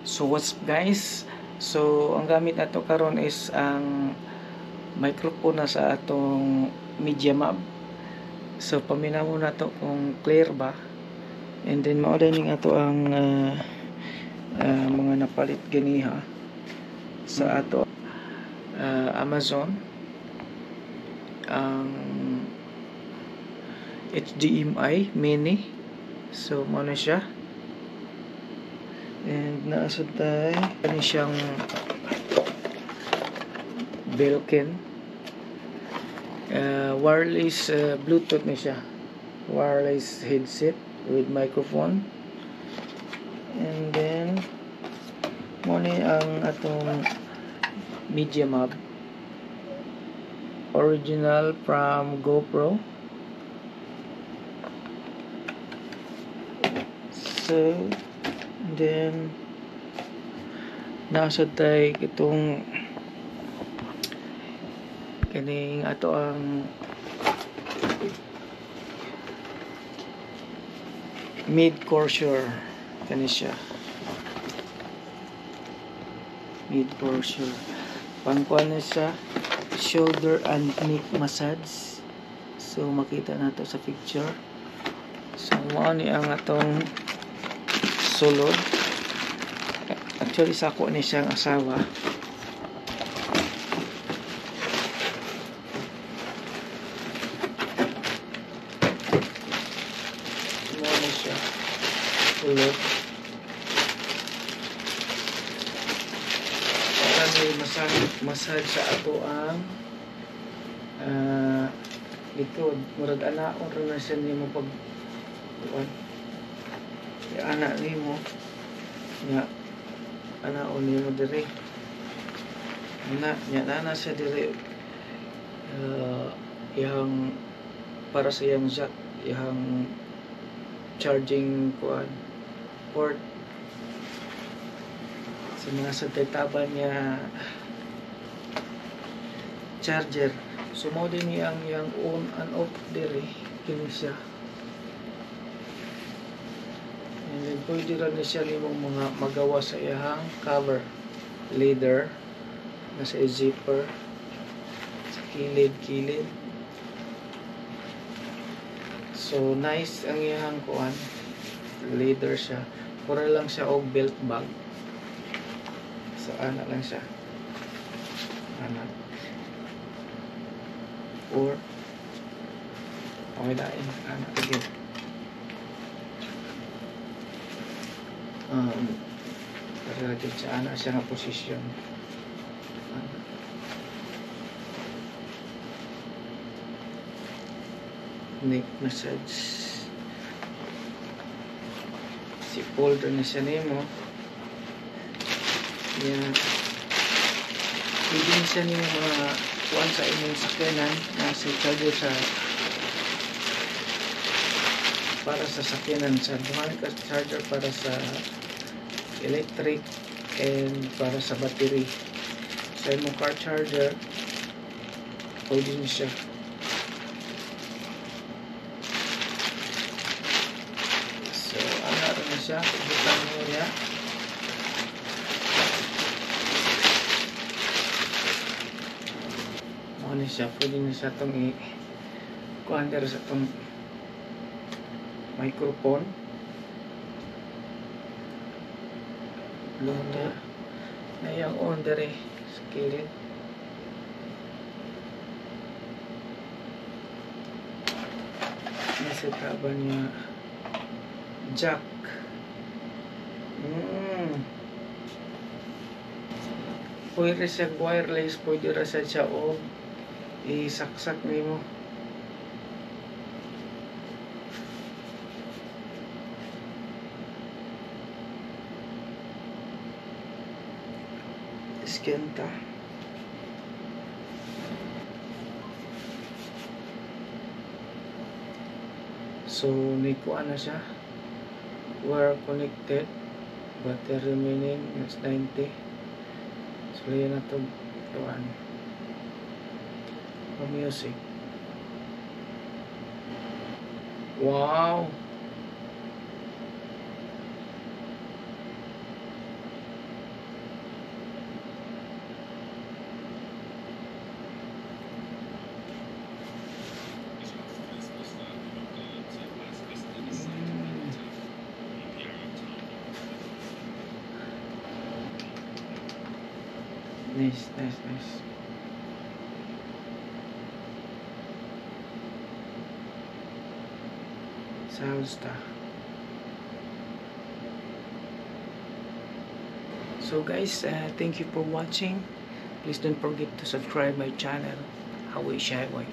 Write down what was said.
So what's up, guys? So ang gamit nato karon is ang microphone na sa atong MediaMav. So paminaw nato kung clear ba. And then mao din ato ang mga napalit ganiha sa ato Amazon, ang HDMI mini. So mao na siya. And naasad tayo kani siyang Belkin wireless Bluetooth ni siya, wireless headset with microphone. And then mo ni ang atong MediaMav original from GoPro. So then nasa tayo itong kining ato ang mid cursor, kani siya mid cursor, pangkuan na siya, shoulder and neck massage. So makita nato sa picture. So mao ni ang atong sulod. Actually sako ni siyang asawa. Mao ni siya sulod. Para may massage sa ato ang likod. Murag anaon ra na siya nimo pag kuan. Anak nimo nga anaon nimo diri. Ana nya na siya diri, iyang para sa iyang jack, iyang charging kuan port. Sa mga sa taban niya charger. So mao din ang iyang on and off diri kini siya. And then pwede rin siya nimong mga magawa sa iyang cover, leather, nasa zipper, sa kilid-kilid. So nice ang iyang kuan, leather siya. Pura lang siya og belt bag. So ana lang siya. Ana. Or okay dain ana again. Para dyan siya, ana siya nga posisyon. Neck massage. Si folder na siya nimo. Yan. Pwede na siya nimo mga kuan sa imong sakyanan na si charger sa para sa sakyanan, sa duha ka charger para sa electric and para sa battery. Sa imong car charger pwede na siya. So ana ra na siya, butang mo niya. Mao ni siya, pwede na siya tong i kuan diri sa tong microphone. Luna na yung on diri sa kilid. Nasa taba niya jack. Pwede siya wireless, pwede ra siya og isaksak nimo. Scan ta. So nikuha na siya. Wire connected, battery remaining is 90. So yan na ito tuan. Music. Wow. Nice, nice, nice. Sounds ta. So guys, thank you for watching. Please don't forget to subscribe my channel, Highway Shyboy.